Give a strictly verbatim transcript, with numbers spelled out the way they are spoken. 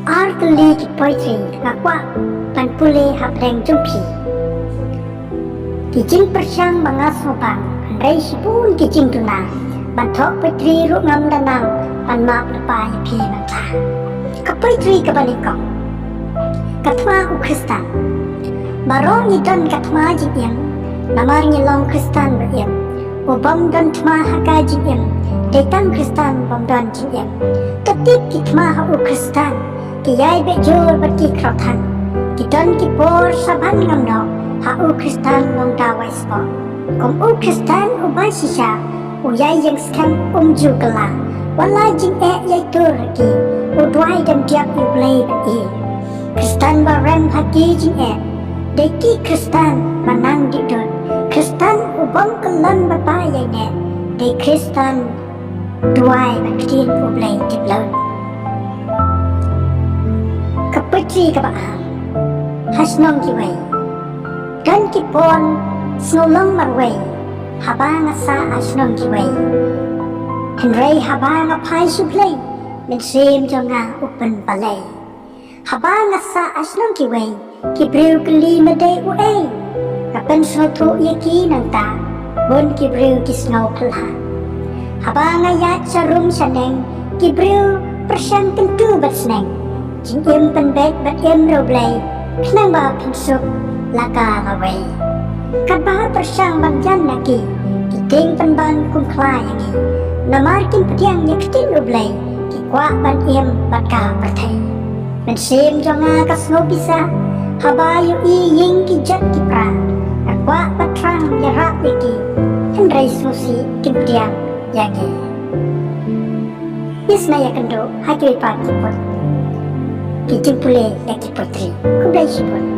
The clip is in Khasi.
Ar tylli ki poetry nga kwah ban pule hapdeng jong phi. Ki jingpyrshang ba nga sngewbang, hynrei shibun ki jingduna ban thoh poetry ruh ngam da nang ban map lypa ïa phi mynta. Ka poetry kaba nyngkong. Ka thma u Khristan. Baroh ngi don ka thma jingim, namar ngi long Khristan ba im. U bym don thma ha ka jingim, dei tang Khristan bym don jingim. Ka tip ki thma ha u Khristan, ki ïai beh jur bad ki khraw than. Ki don ki por saban ngam noh, ha u Khristan long dawai spah. Kum u Khristan uba shisha, u ïai ïeng skhem um ju kylla. Wat la jingeh ïai tur ha ki, u duwai dem diap ïa u Blei bad i. Khristan ba rem ha ki jingeh, dei ki Khristan ba nang dih dud. Khristan u bym kyllon ba pa ïai neh, dei Khristan duwai bad ktien u Blei tip lut. Ka poetry kaba ar. Ha shnong kiwei. Don ki por sngew long marwei, haba nga sah ha shnong kiwei. Hynrei haba nga phai sha U Blei, mynsiem jong nga u pynbalei. Haba nga sah ha shnong kiwei, ki briew kylli me dei uei. Nga pynsngewthuh ïa ki nangta, bun ki briew ki sngew phylla. Haba nga ïaid sha rum sha neng, ki briew pyrshang kyntu bad sneng. Jingim pynbeit bad im riewblei, khnang ba pynsuk la ka lawei. Katba pyrshang ban jan na ki, ki tieng pynban kum khla ïa ngi. Namar kim pdiang ïa ktien U Blei, ki kwah ban im bad ka pyrthei. Mynsiem jong nga ka sngew pisa, haba ïohi ïing ki jot ki pra. Nga kwah ban thrang ïarap ïa ki, hynrei sngewsih kim pdiang ïa ngi. Ngin sa ïakynduh ha kiwei pat ki pud. Ki jingpule ïa ki poetry. Khublei shibun.